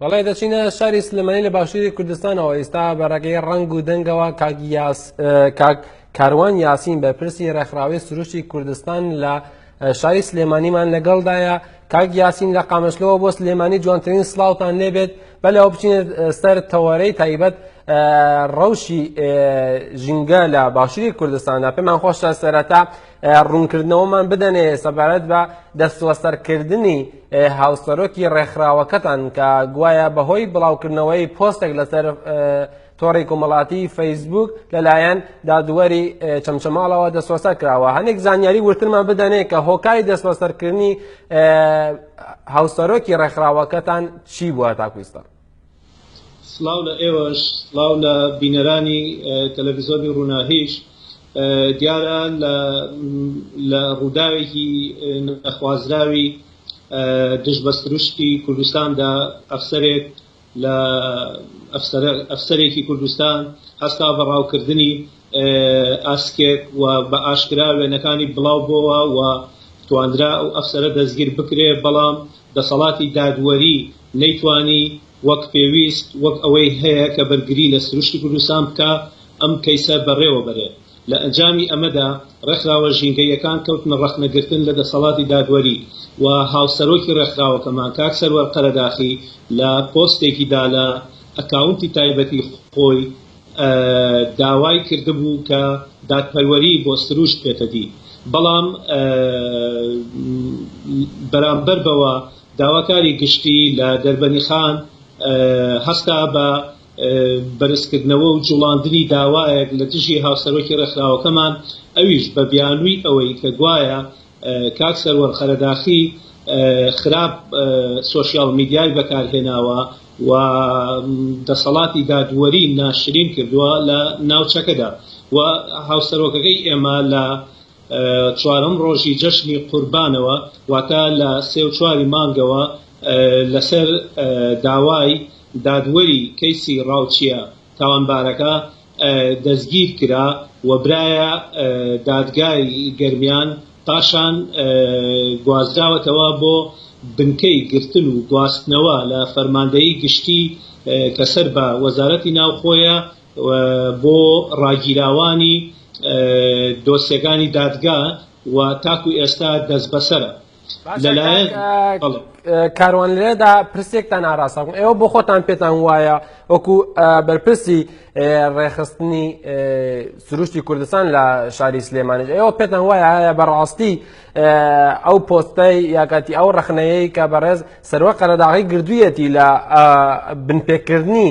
بەڵێ دەچینە شاری سلێمانی لە باشووری کوردستانەوە ئێستا بە ڕێگەی ڕەنگ و دەنگەوە کاک یاس کاک کاروان یاسین بەرپرسی ڕێکخراوەی سروشتی کوردستان لە شاری سلێمانیمان لەگەڵدایە کاک یاسین لە قامشلەوە بۆ سلێمانی جوانترین سڵاوتان لێبێت بەلەوە بچینە سەر تەوەرەی تایبەت ڕەوشی ژینگە لە باشووری کوردستاندا پێمان خۆشە سەرەتا ڕوونکردنەوەمان بدەنێ سەبارەت بە دەستوەسەرکردنی هاوسەرۆکی ڕێکخراوەکەتان کە گوایە بەهۆی بڵاوکردنەوەی پۆستێک لەسەر تۆڕی کۆمەڵاتی فەیسبوک لەلایەن دادوەری چەمچەماڵەوە دەستوەسەر کراوە هەندێک زانیاری وردترمان بدەنێ کە هۆکاری دەستوەسەرکردنی هاوسەرۆکی ڕێکخراوەکەتان چی بووە تاکو ئیستا؟ سڵاو لە ئێوەش، سڵاو لە بینەرانی تەلەڤیزۆنی ڕووناهیش. دیارە لە لە ڕووداوێکی نەخوازراوی دژ بە سروشتی کوردستاندا ئەفسەرێک لە ئەفسەرێکی کوردستان هەستا بە ڕاوکردنی ئاسکێک و بە ئاشکرا وێنەکانی بڵاو بۆوە و توانرا ئەو ئەفسەرە دەستگیر بکرێ، بەڵام دەسەڵاتی دادوەری نەیتوانی وەک پێویست وەک ئەوەی هەیە کە بەرگری لە سروشتی کوردستان بکا ئەم کەیسە بەڕێوە بەرێ. لە ئەنجامی ئەمەدا ڕێکخراوە ژینگەییەکان کەوتنە ڕەخنەگرتن لە دەسەڵاتی دادوەری و هاوسەرۆکی ڕێکخراوەکەمان کاک سەروەر قەرەداخی لە پۆستێکیدا لە ئەکاونتی تایبەتی خۆی داوای کردبوو کە دادپەروەری بۆ سروشت بێتە دی بەڵام بەرامبەر بەوە داواکاری گشتی لە دەربەنیخان هەستا بە بەرزکردنەوە و جوڵاندنی داوایەک لە دژی هاوسەرۆکی ڕێکخراوەکەمان، ئەویش بە بیانووی ئەوەی کە گوایە کاک سەروەر قەرەداخی خراپ سۆشیاڵ میدیای بەکارهێناوە و دەسەڵاتی دادوەری ناشرین کردووە لە ناوچەکەدا و هاوسەرۆکەکەی ئێمە لە چوارەم ڕۆژی جەژنی قوربانەوە واتە لە سێ و چواری مانگەوە لەسەر داوای دادوەری کەیسی ڕاوچییە تاوانبارەکە دەستگیر کرا و برایە دادگای گەرمیان، پاشان گوازراوەتەوە بۆ بنکەی گرتن و گواستنەوە لە فەرماندەیی گشتی کە سەر بە وەزارەتی ناوخۆیە بۆ ڕاگیراوانی دۆسیەکانی دادگا و تاکو ئێستا دەستبەسەرە. لەلایەن کاروان لێرەدا پرسێکتان ئاراستە بکەم ئێوە بۆ خۆتان پێتان وایە وەکو بەرپرسی ڕێخستنی سروشتی کوردستان لە شاری سلێمانیش ئێوە پێتان وایە ئایا بەڕاستی ئەو پۆستەی یاکاتی ئەو ڕخنەیەی کە بەڕێز سەروە قەرەداغی گردوویەتی لە بنپێکردنی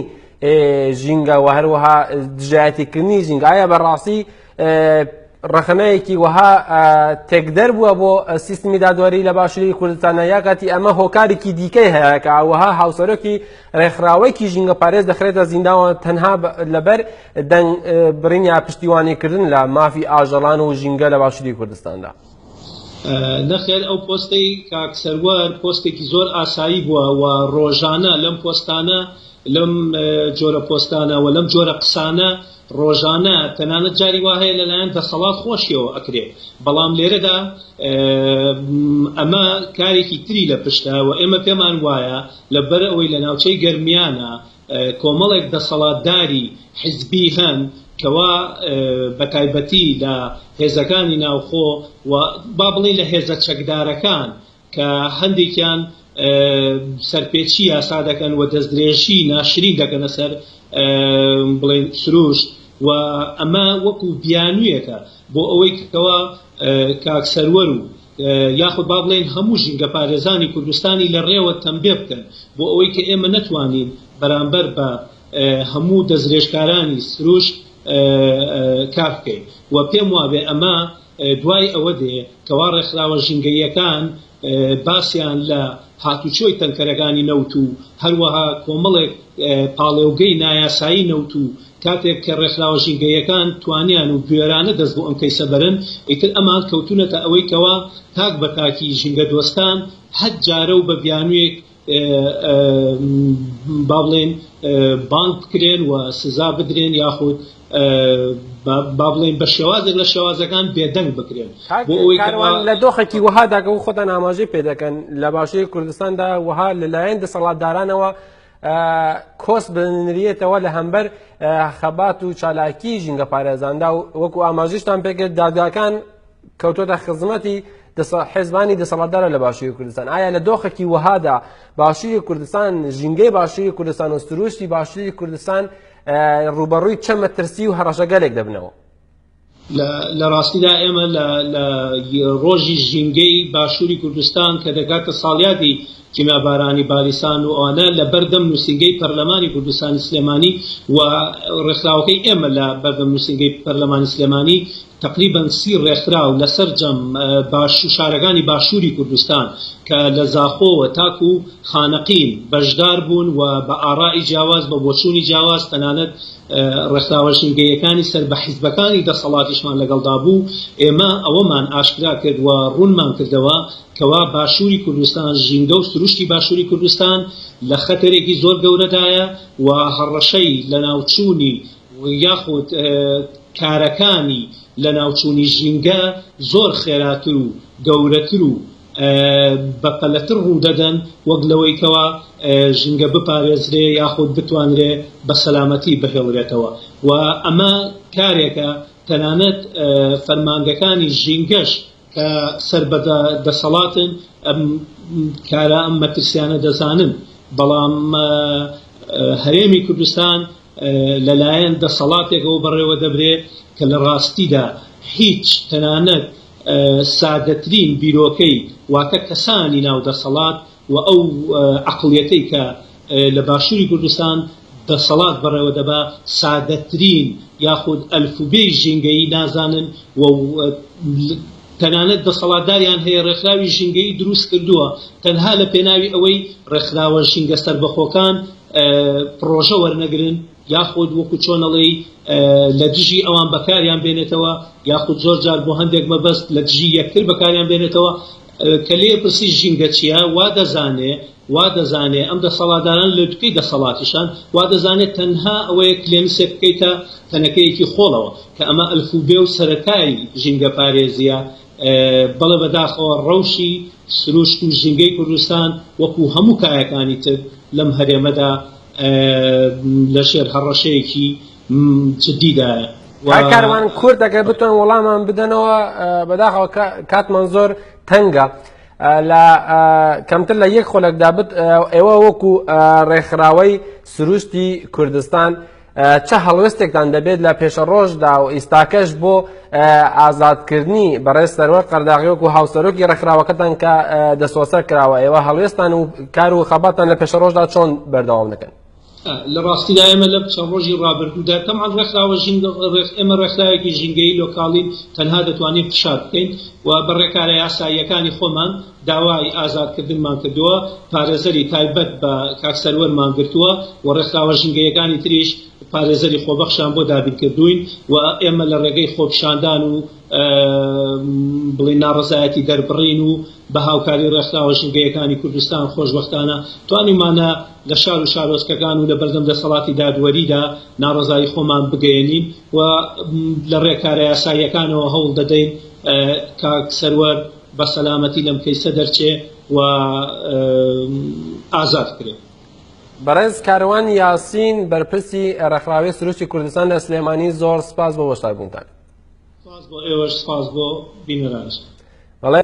ژینگە و هەروەها دژایەتیکردنی ژینگە ئایا بەڕاستی ڕەخنەیەکی وەها تێکدەر بووە بۆ سیستمی دادوەری لە باشووری کوردستانە یا کاتی ئەمە هۆکارێکی دیکەی هەیە کە وەها هاوسەرۆکی ڕێکخراوەیەکی ژینگە پارێز دەخرێتە زینداوە تەنها لەبەر دەنگ بڕین یا پشتیوانیکردن لە مافی ئاژەڵان و ژینگە لە باشووری کوردستاندا. نەخێر ئەو پۆستەی کاک سەروەر پۆستێکی زۆر ئاسایی بووە و ڕۆژانە لەم پۆستانە لەم جۆرە پۆستانە و لەم جۆرە قسانە ڕۆژانە تەنانەت جاری وا هەیە لەلایەن دەسەڵات خۆشیەوە ئەکرێ بەڵام لێرەدا ئەمە کارێکی تری لە پشتە و ئێمە پێمان وایە لەبەر ئەوەی لە ناوچەی گەرمیانە کۆمەڵێک دەسەڵاتداری حزبی هەن کەوا بەتایبەتی لە هێزەکانی ناوخۆ و با بڵێین لە هێزە چەکدارەکان کە هەندێکیان سەرپێچی یاسا دەکەن و دەستدرێژی ناشرین دەکەنە سەر بڵێن سروشت و ئەمە وەکو بیانوویەکە بۆ ئەوەی کەوا کاک سەروەر و یاخود با بڵێین هەموو ژینگەپارێزانی کوردستانی لە ڕێوە تەمبێ بکەن بۆ ئەوەی کە ئێمە نەتوانین بەرامبەر بە هەموو دەستدرێژکارانی سروشت کار بکەین و پێم وابێ ئەمە دوای ئەوە دێ کەوا ڕێکخراوە ژینگەییەکان باسیان لە هاتوچۆی تەنکەرەکانی نەوت و هەروەها کۆمەڵێک پاڵێوگەی نایاسایی نەوت و کاتێک کە ڕێکخراوە ژینگەییەکان توانیان و بوێرانە دەست بۆ ئەم کەیسە بەرن ئیتر ئەمان کەوتونەتە ئەوەی کەوا تاک بە تاکی ژینگەدۆستان هەر جارە و بە بیانوویەک با بڵێین بانگ بکرێن و سزا بدرێن یاخود با بڵێین بە شێوازێک لە شێوازەکان بێدەنگ بکرێن بۆ ئەوەی لە دۆخێکی وەهادا کە خۆتان ئاماژەی پێ دەکەن لە باشووری کوردستاندا وەها لەلایەن دەسەڵاتدارانەوە. کۆس بنریێتەوە لە هەمبەر خەبات و چالاکی ژینگە پارێزاندا و وەکو ئاماژیشتان پێکرد دادگاکان کەوتۆتە خزمەتی حزبانی دەسەڵاتدارە لە باشووری کوردستان. ئایا لە دۆخێکی وەهادا باشووری کوردستان، ژینگەی باشووری کوردستان و سروشتی باشووری کوردستان ڕووبەڕووی چە مەترسی و هەڕەشەگەلێک دەبنەوە؟ لە ڕاستیدا ئێمە لە ڕۆژی ژینگەی باشووری کوردستان کە دەگاتە ساڵیادی کیمیابارانی بالیسان و ئەوانە لە بەردەم نووسینگەی پەرلەمانی کوردستانی سلێمانی و ڕێکخراوەکەی ئێمە لە بەردەم نووسینگەی پەرلەمانی سلێمانی تەقریبەن 30 ڕێکخراو لە سەرجەم شارەکانی باشووری کوردستان کە لە زاخۆوە تاکو خانەقین بەشدار بوون و بە ئارائی جیاواز، بە بۆچوونی جیاواز، تەنانەت ڕێکخراوە ژینگەییەکانی سەر بە حیزبەکانی دەسەڵاتیشمان لەگەڵدا بوو، ئێمە ئەوەمان ئاشکرا کرد و ڕوونمان کردەوە کەوا باشووری کوردستان، ژینگە و سروشتی باشووری کوردستان لە خەتەرێکی زۆر گەورەدایە و هەڕەشەی لەناوچوونی یاخود کارەکانی لەناوچوونی ژینگە زۆر خێراتر و گەورەتر و بەپەلەتر ڕوودەدەن وەک لەوەی کەوا ژینگە بپارێزرێ یاخود بتوانرێ بە سەلامەتی بهێڵرێتەوە و ئەمە کارێکە تەنانەت فەرمانگەکانی ژینگەش کە سەر بە دەسەڵاتن ئەم کارە ئەم مەترسیانە دەزانن بەڵام هەرێمی کوردستان لەلایەن دەسەڵاتێکەوە بەڕێوە دەبرێ کە لە ڕاستیدا هیچ تەنانەت سادەترین بیرۆکەی واتە کەسانی ناو دەسەڵات و ئەو عەقڵیەتەی کە لە باشووری کوردستان دەسەڵات بەڕێوە دەبا سادەترین یاخود ئەلفوبێی ژینگەیی نازانن و تەنانەت دەسەڵاتداریان هەیە ڕێکخراوی ژینگەیی دروست کردووە تەنها لە پێناوی ئەوەی ڕێکخراوە ژینگە سەربەخۆکان پڕۆژە وەرنەگرن یاخود وەکو چۆن ئەڵێی لە دژی ئەوان بەکاریان بێنێتەوە یاخود زۆر جار بۆ هەندێک مەبەست لە دژی یەکتر بەکاریان بێنێتەوە کە لێ پرسی ژینگە چییە وا دەزانێ وا دەزانێ ئەم دەسەڵاتداران لوتکەی دەسەڵاتیشان وا دەزانێت تەنها ئەوەیە کلێنسێک بکەیتە تەنەکەیەکی خۆڵەوە کە ئەمە ئەلفوبێ و سەرەتای ژینگەپارێزییە بەڵێ بەداخەوە ڕەوشی سروشت و ژینگەی کوردستان وەکو هەموو کایەکانی تر لەم هەرێمەدا لەژێر هەڕەشەیەکی جدیدایە. کاک کاروان کورد ئەگەر بتوان وەڵامان بدەنەوە بەداخەوە کاتمان زۆر تەنگە لە کەمتر لە یەک خولەکدا بت ئێوە وەکو ڕێکخراوەی سروشتی کوردستان چ هەڵوێستێکتان دەبێت لە پێشەڕۆژدا و ئیستاکەش بۆ ئازادکردنی بەڕێز سەروەر قەرداغی وەکو هاوسەرۆکی ڕێکخراوەکەتان کە دەستوەسەر کراوە ئێوە هەڵوێستان و کار و خەباتان لە پێشەڕۆژدا چۆن بەردەوام دەکەن؟ لە ڕاستیدا ئێمە لەم چەند ڕۆژی ڕابردوودا تەبعەن ڕێکخراوە ژینگە ئێمە ڕێکخراوێکی ژینگەیی لۆکاڵین تەنها دەتوانین فشار بکەین و بە ڕێکارە یاساییەکانی خۆمان داوای ئازادکردنمان کردووە، پارێزەری تایبەت بە کاک سەروەرمان گرتووە و ڕێکخراوە ژینگەییەکانی تریش پارێزەری خۆبەخشیان بۆ دابین کردووین و ئێمە لە ڕێگەی خۆپیشاندان و بڵێین ناڕەزایەتی دەربڕین و بە هاوکاری ڕێکخراوە ژینگەیەکانی کوردستان خۆشبەختانە توانیومانە لە شار و شارۆچکەکان و لە بەردەم دەسەڵاتی دادوەریدا ناڕەزایی خۆمان بگەیەنین و لە ڕێکارە یاساییەکانەوە هەوڵ دەدەین کاک سەروەر بە سەلامەتی لەم کەیسە دەرچێ و ئازاد بکرێ. بەڕێز کاروان یاسین بەرپرسی ڕێکخراوی سروشتی کوردستان لە سلێمانی زۆر سپاس بۆ بەشداربوونتان. سپاس بۆ ئێوەش، سپاس بۆ بینەرانیش. بەڵێ.